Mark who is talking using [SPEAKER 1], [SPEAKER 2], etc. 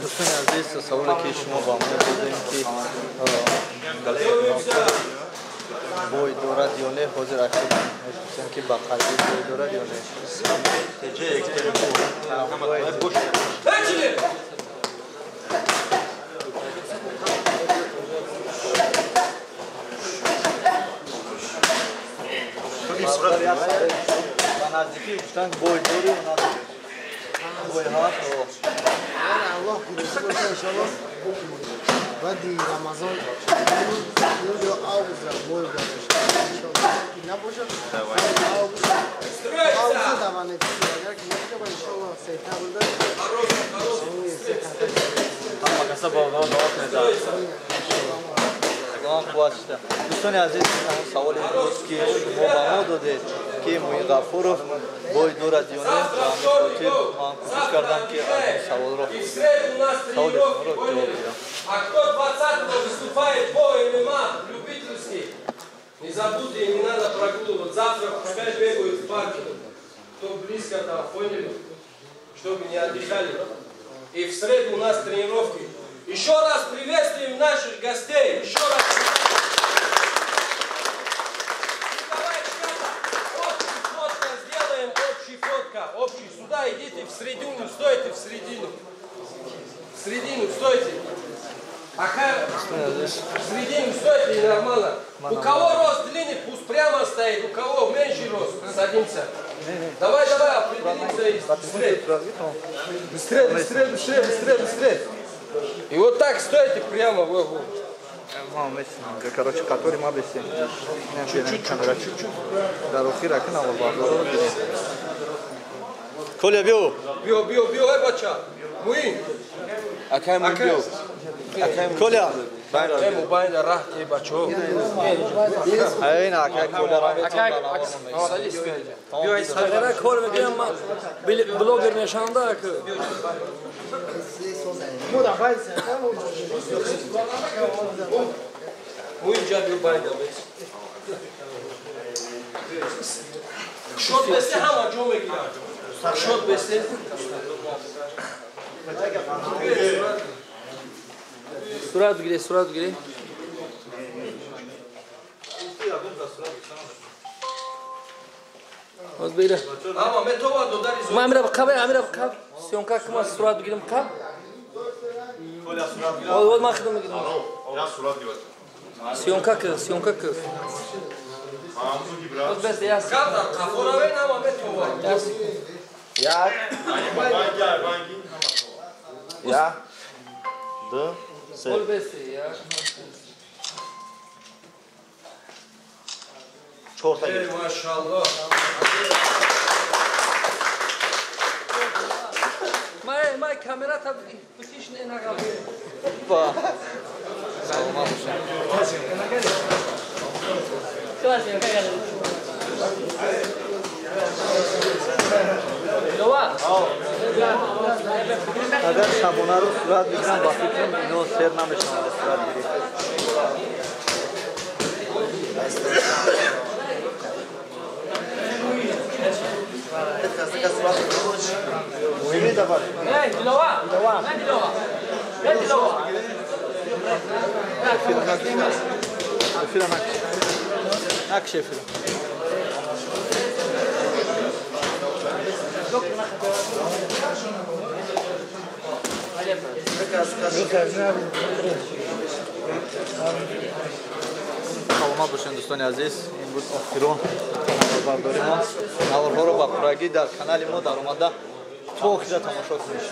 [SPEAKER 1] Дӯстони азиз, саволе ки шумо ба мо додем, ки бой дорад ё не, ҳозир мепурсем, ки ба қалби бой дорад ё не.
[SPEAKER 2] Начали!
[SPEAKER 1] Ба наздикӣ гуфтанд, бой дорӣ ё надорӣ? Бой ҳаст?
[SPEAKER 3] Аллоҳ гурӯзӣ боша, иншоаллоҳ, баъди Рамазон ё август бой иншоаллоҳ, ки набошад август агар ки набошад, иншоаллоҳ сентябрда.
[SPEAKER 1] Ҳама каса ба онҳо даъват медиҳад. Қувват шуда. Дӯстони азиз, саволи имрӯз, ки шумо ба мо додед, ки Муин Ғафуров бой дорад ё не, ба ҳамин хотир ман кӯшиш кардам, ки аз ин саволро саволи шуморо ҷавоб диҳам.
[SPEAKER 2] А кто 20-го выступает по ММА, любительский, не забудьте, не надо прогуливать. Завтра пускай бегают в парке. Кто близко там, поняли? Чтобы не отдыхали. И в среду у нас тренировки. Еще раз приветствуем наших гостей. Еще раз. Давай, ребята, общий фотка сделаем, общий фотка. Общий. Сюда идите в середину, стойте в середину. В середину стойте. Пока в середину стойте и нормально. У кого рост длинный, пусть прямо стоит. У кого меньше рост, садимся. Давай, давай, определимся и быстрее. Быстрее, быстрее, быстрее, быстрее, быстрее. И вот так стойте прямо. Во, во.
[SPEAKER 1] Короче, который ма бесем.
[SPEAKER 2] Чуть-чуть, чуть-чуть.
[SPEAKER 1] Дар охир ака навор. Коля, биё.
[SPEAKER 2] Биё, биё, биё, эй, бача. Муин.
[SPEAKER 4] Акай Муин, биё.
[SPEAKER 1] Коля.
[SPEAKER 2] Эй, мобайн да раҳ те, бачо.
[SPEAKER 1] Ай, на акай Коля ра.
[SPEAKER 5] Акай, садись. Биё, ай, кор мекунам, ман блогер мешавам да ака.
[SPEAKER 2] Муин ҷа биё байда бес. Шот бесте, ҳама ҷо мегирад. Шот бесте.
[SPEAKER 5] Сурат бигире, сурат бигире. Боз бигире.
[SPEAKER 2] Ама метова додари
[SPEAKER 5] Ма амира қаб, амира қаб. Съёмка кума, сурат бигирем қаб. Вот ман хидм мегирам.
[SPEAKER 6] Я сурат гирад.
[SPEAKER 5] Съёмка ки, съёмка ки. Боз бес яс.
[SPEAKER 2] Ката қафоравен, ама метова.
[SPEAKER 5] Яс.
[SPEAKER 4] Як. Я. Ду. Се.
[SPEAKER 5] Бол бес я.
[SPEAKER 4] Чорта
[SPEAKER 2] Эй,
[SPEAKER 4] гирифт.
[SPEAKER 2] машаллоҳ.
[SPEAKER 5] Май, май камера та бикиш не нага.
[SPEAKER 1] Ба. Саломат бошед.
[SPEAKER 5] Класс, съёмка кардем. Лова.
[SPEAKER 1] Агар шабонаро сурат бигирам, ба фикрам, ино сер намешаванд сурат гирифт. Муҳими давай.
[SPEAKER 5] Эй, Дилова. Дилова. Дилова. Эй, Дилова.
[SPEAKER 1] Эфира накш. Эфира накш. Накш эфира. Саломат бошед, дӯстони азиз. Ин буд охирон бардори мо. Наворҳоро ба пуррагӣ дар канали мо даромада то охира тамошо кунед.